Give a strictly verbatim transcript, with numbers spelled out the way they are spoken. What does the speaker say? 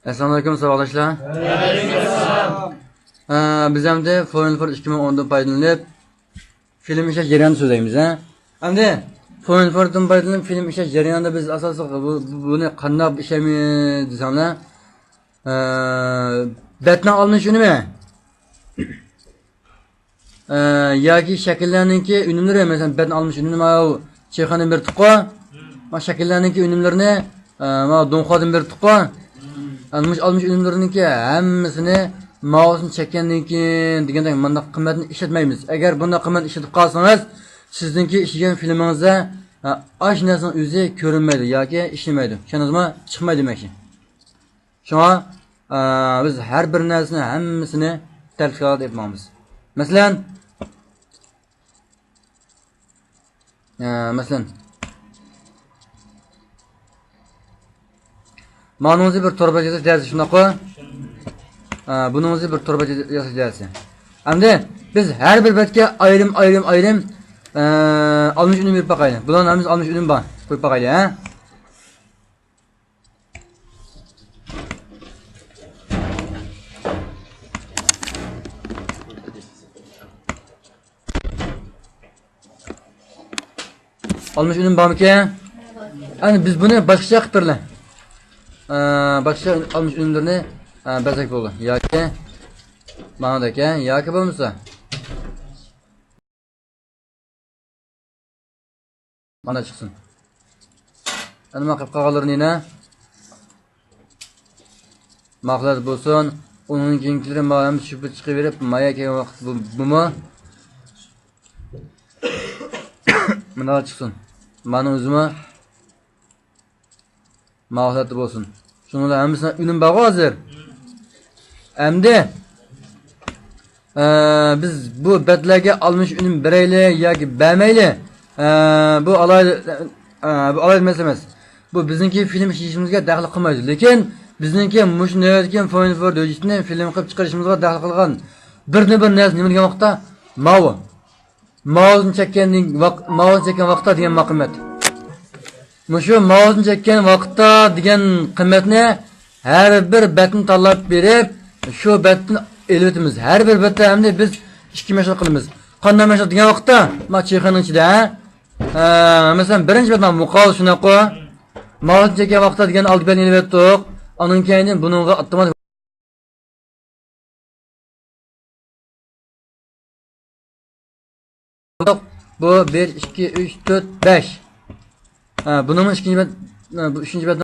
ئەسسالامۇئەلەيكۇم، ساۋاقداشلار. ۋەئەلەيكۇمئەسسالام. ئە، بىز ئەمدى فوينفورد ئىككى مىڭ ئوندىن پايدىلىنىپ، فىلىم ئىشلەش جەريانىدا سۆزلەيمىز، ھە؟ ئەمدى فوينفوردتىن پايدىلىنىپ، فىلىم ئىشلەش جەريانىدا بىز ئاساسلىق بۇ، بۇ، بۇنى قانداق ئىشلەيمىز دېسەڭلار، ئە، بەتنىڭ ئالمىشىش ئۈنۈمى. ئە، ياكى شەكىللەرنىڭكى ئۈنۈملىرى، مەسىلەن، بەتنى ئالمىش ئۈنۈمىنى ماۋۇ چېيخاندىن بېرىتتۇققۇ، مانا شەكىللەرنىڭكى ئۈنۈملىرىنى، ئە، ماۋۇ دۇڭخۇادىن بېرىتتۇققۇ، ئە، مۇشۇ ئالمىش ئۈنۈملىرىنىڭكى ھەممىسىنى ماۋۇسىنى چەككەندىن كېيىن دېگەندەك مانداق قىممەتنى ئىشلەتمەيمىز. ئەگەر بۇنداق قىممەت ئىشلىتىپ قالسىڭىز، سىزنىڭكى ئىشلىگەن فىلىمىڭىزدە، ئە، ئاشۇ نەرسىنىڭ ئۆزى كۆرۈنمەيدۇ ياكى ئىشلىمەيدۇ. چۈشەندىڭىزمۇ؟ چىقمايدۇ مەشى. شۇڭا، ئە، بىز ھەر بىر نەرسىنى ھەممىسىنى تەرتىپكە ئېلىپ ماڭىمىز. مەسىلەن، ئە، مەسىلەن، مانىڭىزى بىر تور بەت ياساش دەرسى، شۇنداققۇ؟ ئە، بۇنىڭىزى بىر تور بەت ياساش دەرسى. ئەمدى بىز ھەر بىر بەتكە ئايرىم، ئايرىم، ئايرىم، ئە، ئالمىش ئۈنۈم بېرىپ باقايلى. بۇلارنى ھەممىسى ئالمىش ئۈنۈم بار. قويۇپ باقايلى، ھە؟ ئالمىش ئۈنۈم بارمىكىن؟ ئەنە بىز بۇنى باشقىچە قىلىپ بېرىلى. ئە، باشقىچە ئالمىش ئۈنۈملىرىنى، ئە، بەرسەك بولىدۇ. ياكى ماڭىدەكەن، ياكى بولمىسا مانا چىقسۇن. ئەنە مانا قېلىپ قالغانلىرىنى يەنە ماقۇلات بولسۇن. ئۇنىڭ كېيىنكىلىرى مانا ھەم شۇ چىقىۋېرىپ، مايا كەلگەن ۋاقىت بۇ، بۇمۇ مانا چىقسۇن. مانا ئۆزىمۇ ماۋۇ ھالەتتە بولسۇن. شۇنىڭ بىلەن ھەممىسىنىڭ ئۈنۈمى بارغۇ ھازىر. ئەمدى، ئە، بىز بۇ بەتلەرگە ئالمىش ئۈنۈم بېرەيلى ياكى بەرمەيلى، ئە، بۇ ئالاھىدە، ئە، بۇ ئالاھىدە مەسىلە ئەمەس. بۇ بىزنىڭكى فىلىم ئىشلىشىمىزگە دەخلى قىلمايدۇ. لېكىن بىزنىڭكى مۇشۇ نۆۋەتتىكى فوينفورد ھۆججىتىنى فىلىم قىلىپ چىقىرىشىمىزغا دەخلى قىلغان بىردىنبىر نەرسە نېمە دېگەن ۋاقىتتا؟ ماۋۇ. ماۋزىنى چەككەندىن ۋاق-، ماۋزىنى چەككەن ۋاقىتتا دېگەن ما قىممەت. مۇشۇ ماۋزىنى چەككەن ۋاقىتتا دېگەن قىممەتنى ھەر بىر بەتنى تاللاپ بېرىپ، شۇ بەتتىن ئېلىۋېتىمىز. ھەر بىر بەتتە ئەمدى بىز ئىككى مەشغۇل قىلىمىز. قانداق مەشغۇل دېگەن ۋاقىتتا، ما چېيخاننىڭ ئىچىدە، ھە؟ ئە، مەسىلەن، بىرىنچى بەت ما مۇقاۋا شۇنداققۇ؟ ماۋزىنى چەككەن ۋاقىتتا دېگەن ئالدى بەتنى ئېلىۋەتتۇق. ئاندىن كېيىن بۇنىڭغا ئاپتومات بۇ بىر، ئىككى، ئۈچ، تۆت، بەش. ھە، بۇنىڭمۇ ئىككىنچى بەت، ھە، بۇ ئۈچىنچى بەت